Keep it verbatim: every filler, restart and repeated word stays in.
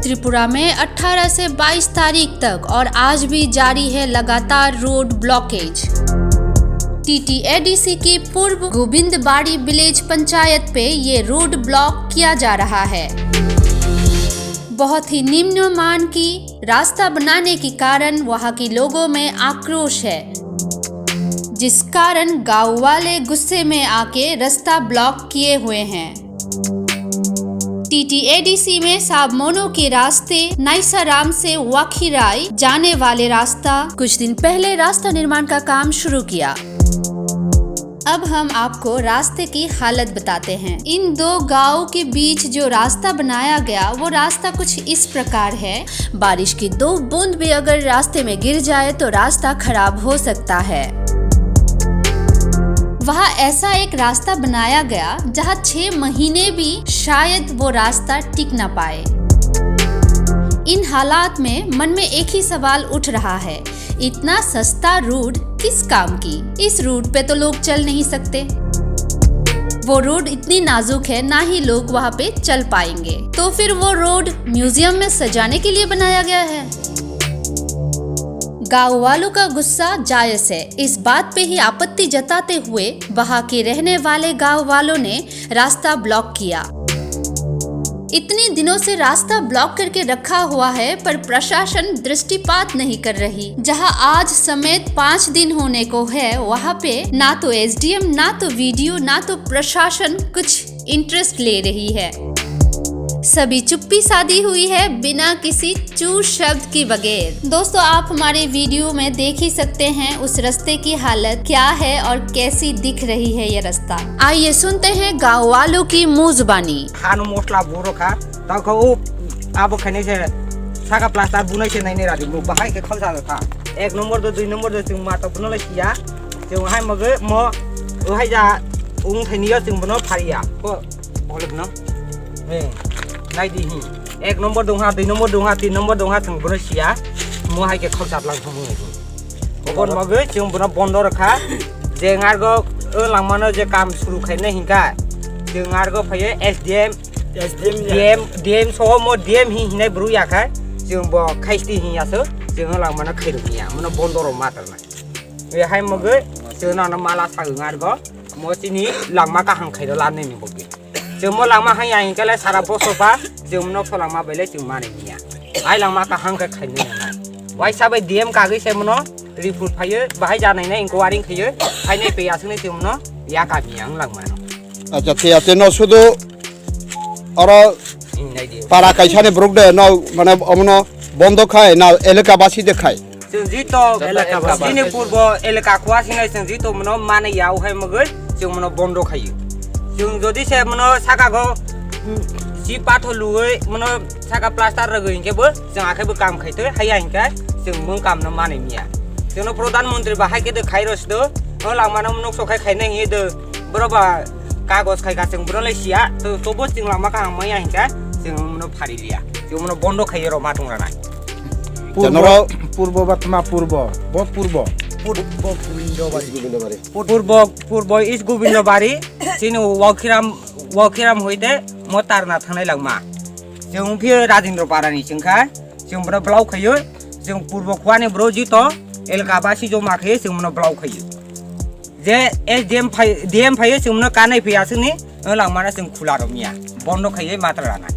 त्रिपुरा में अठारह से बाईस तारीख तक और आज भी जारी है लगातार रोड ब्लॉकेज। टीटीएडीसी की पूर्व गोविंदबाड़ी विलेज पंचायत पे ये रोड ब्लॉक किया जा रहा है। बहुत ही निम्न मान की रास्ता बनाने के कारण वहां के लोगों में आक्रोश है, जिस कारण गांव वाले गुस्से में आके रास्ता ब्लॉक किए हुए हैं। टीटीएडीसी में साबमोनो के रास्ते नाइसाराम से वाखीराई जाने वाले रास्ता, कुछ दिन पहले रास्ता निर्माण का काम शुरू किया। अब हम आपको रास्ते की हालत बताते हैं। इन दो गांवों के बीच जो रास्ता बनाया गया, वो रास्ता कुछ इस प्रकार है। बारिश की दो बूंद भी अगर रास्ते में गिर जाए तो रास्ता खराब हो सकता है। वहाँ ऐसा एक रास्ता बनाया गया जहाँ छह महीने भी शायद वो रास्ता टिक ना पाए। इन हालात में मन में एक ही सवाल उठ रहा है, इतना सस्ता रोड किस काम की? इस रोड पे तो लोग चल नहीं सकते। वो रोड इतनी नाजुक है, ना ही लोग वहाँ पे चल पाएंगे। तो फिर वो रोड म्यूजियम में सजाने के लिए बनाया गया है? गांव वालों का गुस्सा जायज है। इस बात पे ही आपत्ति जताते हुए वहां के रहने वाले गांव वालों ने रास्ता ब्लॉक किया। इतने दिनों से रास्ता ब्लॉक करके रखा हुआ है, पर प्रशासन दृष्टिपात नहीं कर रही। जहां आज समेत पाँच दिन होने को है, वहां पे ना तो एसडीएम, ना तो वीडीओ, ना तो प्रशासन कुछ इंटरेस्ट ले रही है। सभी चुप्पी साधी हुई है बिना किसी चू शब्द के बगैर। दोस्तों, आप हमारे वीडियो में देख ही सकते हैं उस रास्ते की हालत क्या है और कैसी दिख रही है ये रास्ता। आइए सुनते हैं गांव वालों की मुंह जुबानी। Hano mosla buro kha, tao kha o abo khainai se saka plaster bunai se nainai radi mo bahai khe khausa kha. Ek number do, dui number do, chwng ma to buno lai siya. Chwng hai mogo mo, o hai ja, ung thaini yo chwng bono phariya. Ko, bolok no. He, nai di hi. Ek number dong ha, dui number dong ha, tin number dong ha, chwng bono siya. Mo hai khe khausa lang thung nai. Obon mogo chwng bono bondo rokha. Je ngargo, o langmano je kam suru khaina hinkha. Chwng ngargo phaye S D M, S D M ya. D M, D M so mo D M hi hinai bru ya kha. Chwng bo khaisti hi ya so. Chwng langmano khairu ya. Mono bondo ro matar na. Be hai mogwi chwng nang mala sagwi ngargo. Mo chini langma kaham khairo lanai ni bokhe. Chwng mo langma hai ya hinkhe le sara boso ba chwng no pholangma bai le chwng mani niya. Hai langma kaham khe khaino nai. Waisa bai D M kagwi se mono report phaiyo, bahai janai nai inquiry khaiyo. Hai nai pe aswk nai chwng mono ya kami ang langma no. Acha, te ate no sudu oro para kaisa ni borok de no mane omono bondo khai na elaka basi de khai. Chwng jito elaka basi. Chini purbo elaka khwa sinai chwng jito mono mane ya o hai mogwi chwng mono bondo khayo. Chwng jodi se mono saka go, mm, si patho luwi mono saka plaster rwgwi hinkhe bo chwng akhe bo kam khai thoi haya hinkhe chwng mung kam no mane miya. Chwngno pradhan mantri bahai khe de khai rw sido, o langmano nuk so khai khai nai hiye de, boro ba kagos khai ka chwng boro lai siya, to, to bo chwng langma kaham maya hinkhe chwng mono phari liya, chwng mono bondo khai rw ma tong ranai. Purbo, Janoro. Purbo ba tma purbo, bo purbo. Purbo Gobindobari. Purbo, purbo is Gobindobari, chini Wakiram, Wakiram hoite mo tarna thangnai langma. Chwng phi Rajendra Parani chwngkha, chwng boro block khayo, chwng purbo khwani boro jito, elaka basi joma khayo, chwng mono block khayo. Je S D M phai, D M phayo, chwng mono kanai phi aswkni, o langmano chwng khula romya. Bondo khayo matra rana.